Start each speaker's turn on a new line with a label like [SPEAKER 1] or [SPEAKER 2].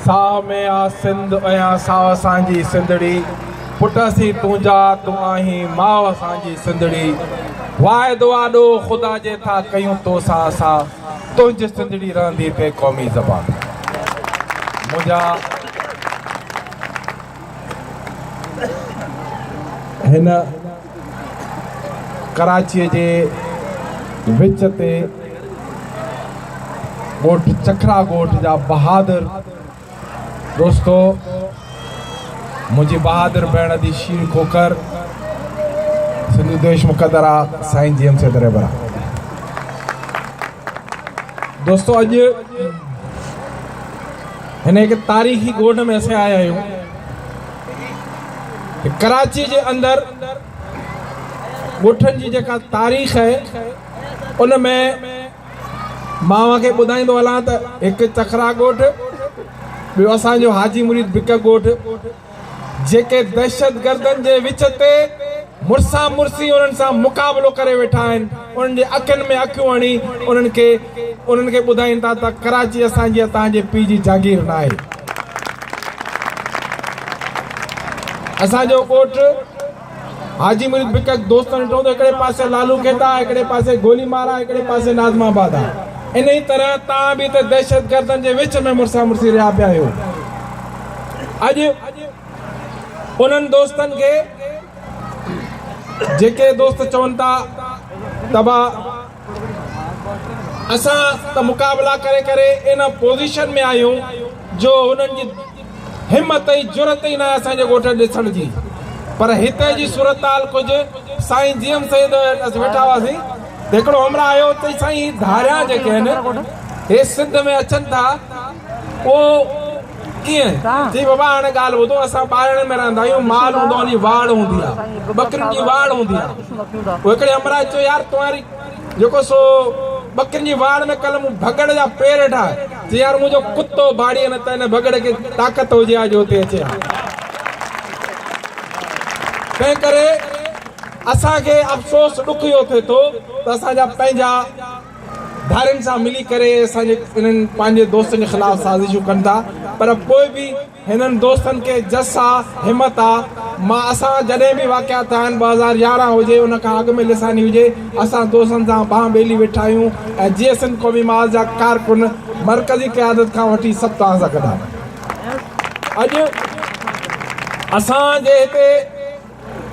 [SPEAKER 1] ساهه ۾ آ سنڌ ۽ آ ساهه اسان جي سنڌڙي، پٽ اسين تنهنجا، تون آهين ماء اسان جي سنڌڙي، واعدو آڏو خدا جي ٿا ڪيون توسان اسان، تنهنجي سنڌڙي رهندي هتي قومي زبان. منهنجا هن ڪراچيء جي وچ تي ڳوٺ چکرا ڳوٺ جا بهادر دوستو منهنجي بهادر ڀيڻ ادي شير کوکر سنڌو ديش مقدرا سائين جي ايم سيد رهبرا دوستو اڄ هن هڪ تاريخي ڳوٺ ۾ اسين آيا آهيون ڪراچي جي اندر ڳوٺن جي جيڪا تاريخ آهي ان ۾ مان اوهان کي ٻڌائيندو هلان ته هڪ چکرا ڳوٺ، ٻيو اسان جو حاجي مريد بڪ ڳوٺ، جيڪي دهشتگردن جي وچ تي مڙسان مڙسي انهن سان مقابلو ڪري ويٺا آهن، انهن جي اکين ۾ اکيون هڻي انهن کي انهن کي ٻڌائين ٿا ته ڪراچي اسان جي توهان جي پيء جي جاگير ناهي. اسان جو ڳوٺ حاجي مريد بڪڪ دوستن ڏٺو ته هڪڙي پاسي لالو کيت آ، هڪڙي پاسي گولي مار آ، هڪڙي پاسي ناظم آباد آ. انهي طرح توهان به هتي دهشتگردن جي وچ ۾ مڙسان مڙسي رهيا پيا آهيو. اڄ انهن دوستن کي جيڪي دوست چون ٿا ته با اسان ته مقابلا ڪري ڪري ان پوزيشن ۾ آهيون جو هنن جي همت ۽ جرئت ئي ناهي اسان جي ڳوٺ ڏسڻ جي پر هتي جي صورتحال ڪجهه سائين جي ايم سيد اسين ويٺا هئاسين ته هڪڙو همراهه آيو چئي سائين هي ڌاريان جيڪي آهن هي سنڌ ۾ اچن ٿا اهو ڪيئن؟ چئي بابا هاڻي ڳالهه ٻڌو اسان ٻارڻ ۾ رهندا آهيون مال هوندو آهي ان جي واڙ هوندي آهي ٻڪرين جي واڙ هوندي آهي پوء هڪڙي همراهه چيو يار تنهاري جيڪو سو ٻڪرين جي واڙ ۾ ڪلهه مون ڀڳڙ جا پير ڏٺا چي يار منهنجو ڪتو ڀاڙي نه ته هن ڀڳڙ کي طاقت هجي ها جو اتي اچي ها تنهن ڪري اسان کي افسوس ڏک اهو ٿئي ٿو ته اسان جا پنهنجا ڌارين سان ملي ڪري اسان جي انهن پنهنجي دوستن جي خلاف سازشون ڪن ٿا پر پوء به هنن دوستن کي جس آ همت آ مان اسان جڏهن به واقعا ٿيا آهن 2011 هجي ان کان اڳ ۾ لساني هجي اسان دوستن سان ٻانهن ٻيلي ويٺا آهيون ۽ جي ايس اين قومي محاذ جا ڪارڪن مرڪزي قيادت کان وٺي سڀ توهان سان گڏ آهن اڄ اسان جي هتي.